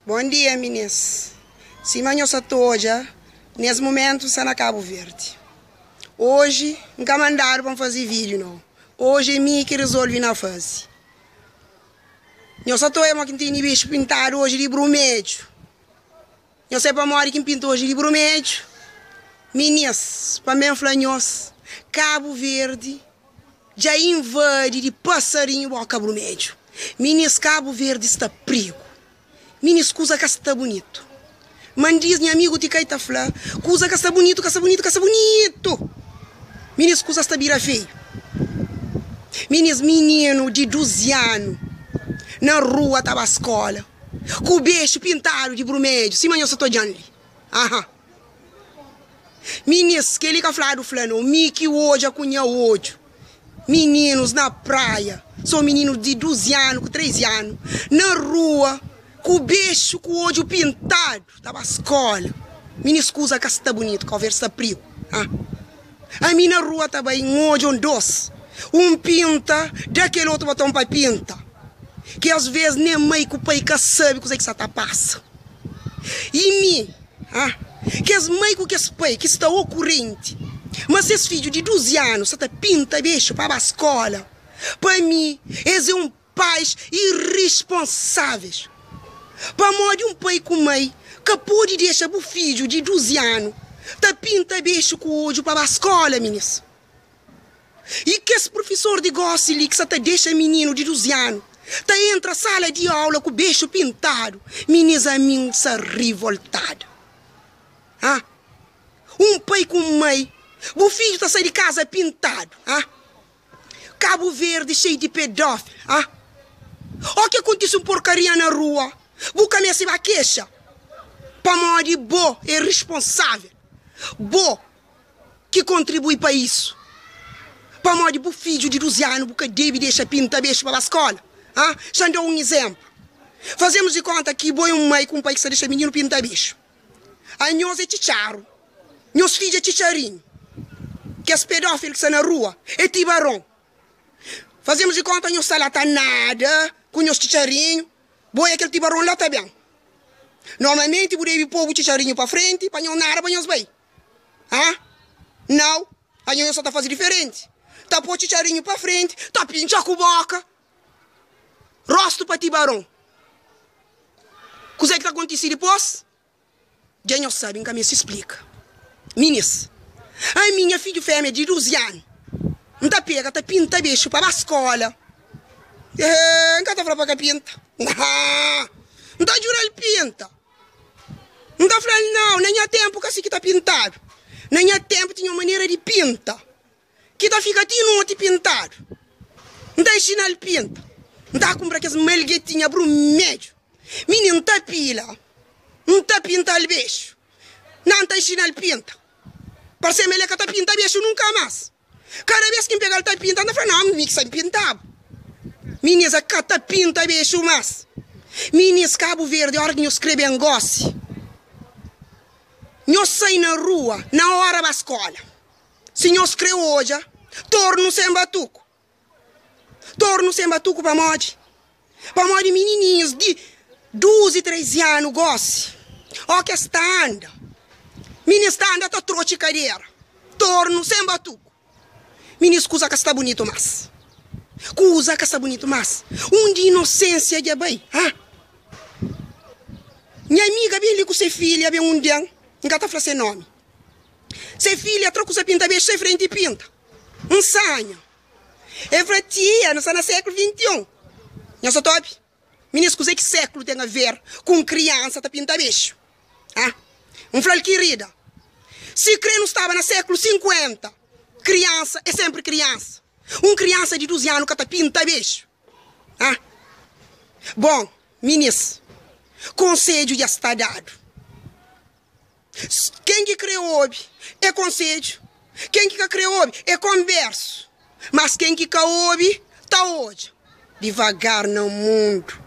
Bon dia minis. Sima nhos sa ta odja, nes mumentu N sta na Kabu Verdi. Oji N ka mandadu pa N faze vídiu nau. Oji é mi ki rizolve na faze. Nhos sa ta odja mo ki N tene bexu pintadu oji di brumedju. Nhos sabe pamodi ki N pinta oji di brumedju? Minis, pa mi N fla nhos, Kabu Verdi dja invadi di pasarinhu boka brumedju. Minis, Kabu Verdi sta prigu. Minis kuza ka sta bunitu. Mandis nha amigu ti kai ta fla kuza ka sta bunitu ka sta bunitu ka sta bunitu Minis kuza sta bira feiu Minis mininu di 12 anu na rua ta ba skola ku bexu pintadu di brumedju sima nhos sa ta odjan li aha Minis keli ka fladu fla no mi ki odja ku nha odju. Mininus na praia, so mininus di 12 anu ku 13 anu na rua ku bexu ku odju pintadu ta ba skola. Minis kuza ka sta bunitu, kau ver sta prigu. Ah. Ami na rua ta bai N odja un dos, un pinta da kel otu baton pa pinta, ki as ves nen mai ku pai ka sabe kuze ki sa ta pasa. I mi, ah, kes mai ku kes pai ki sta okurenti ma ses fidju di 12 anu sa ta pinta bexu pa ba skola, pa mi es é un pais irisponsáveis. Pamodi un pai ku mai ka pode dexa bu fidju di 12 anu ta pinta bexu ku odju pa ba skola, minis. I kes prufisor di gósi li ki sa ta dexa mininu di 12 anu ta entra sala di aula ku bexu pintadu, minis ami N sa rivoltada. Ha? Un pai ku un mai, bu fidju ta sai di kaza pintadu. Ha? Kabu Verdi xeiu di pedófil. Ha? Ó ki kontise un porkaria na rua, bu ka meste ba kexa, pamodi bo é risponsável. Bo ki kontribui pa isu. Pamodi bu fidju di 12 anu bu ka debe dexa pinta bexu pa ba skola. Ha? Xa N da-u un izénplu. Fazemos di konta ki bo é un mai ku un pai ki sta dexa mininu pinta bexu. Anhos é txitxaru. Nhos fidju é txitxarinhu. Kes pedófilu ki sta na rua é tibaron. Fazemos di konta nhos sta la ta nada ku nhos txitxarinhu. Bo é kel tibaron la ta ben. Normalmenti bu debe pô bu txitxarinhu pa frenti pa nhos nada pa nhos bai. Ha? Nau, anho nhos sa ta faze diferenti. Ta pô txitxarinhu pa frenti, ta pintxa ku boka, rostu pa tibaron. Kuzê ki ta kontise dipôs? Dja nhos sabe, N ka meste splika. Minis, ami nha fidju fémia di 12 anu, N ta pega, ta pinta bexu pa ba skóla. N ka ta fla pa ka pinta. Nhaa! N ta djuda-l pinta. N ta fla-l, Nau, na nha ténpu ka si ki ta pintadu. Na nha ténpu tinha un manera di pinta ki ta fika ti noti pintadu. N ta inxina-l pinta. N ta kunpra kes malgetinha brumedju. Mininu ta pila, N ta pinta-l bexu. Na, N ta inxina-l pinta. Parse ma el ka ta pinta bexu nunka más. Kada bes ki N pega-l ta pinta, N ta fla, Nau, mi ki sa pinta-bu. Minis a ka ta pinta bexu más. Minis Kabu Verdi, óra ki nhos krê ben gósi, nhos sai na rua na óra ba skóla. Si nhos krê odja tornu sen batuku. Tornu sen batuku pamodi? Pamodi minininhus di 12, 13 anu gosi, ó ki es ta anda, minis ta anda ta trotxi kadera, tornu sen batuku. Minis kuza ka sta bunitu mas. Kuza ka sta bunitu mas. Undi inosensia dja bai? Ha? Nha amiga ben li ku se filha ben un dia, N ka ta fla se nomi. Se filha tra kuza pinta bexu se frenti pinta. N sanha. El fla, Tia, nu sta na séklu 21. Nha sa ta obi? Minis, kuzê ki séklu ten a ver ku un kriansa ta pinta bexu? Ha? N fla-l, Kirida, sikrê nu staba na séklu 50, kriansa é sénpri kriansa. Un kriansa di 12 anu ka ta pinta bexu. Ha? Bon, minis, konsedju dja sta dadu. Ken ki kre obi é konsedju, ken ki ka kre obi é konbersu, mas ken ki ka obi ta odja. Divagar na mundu.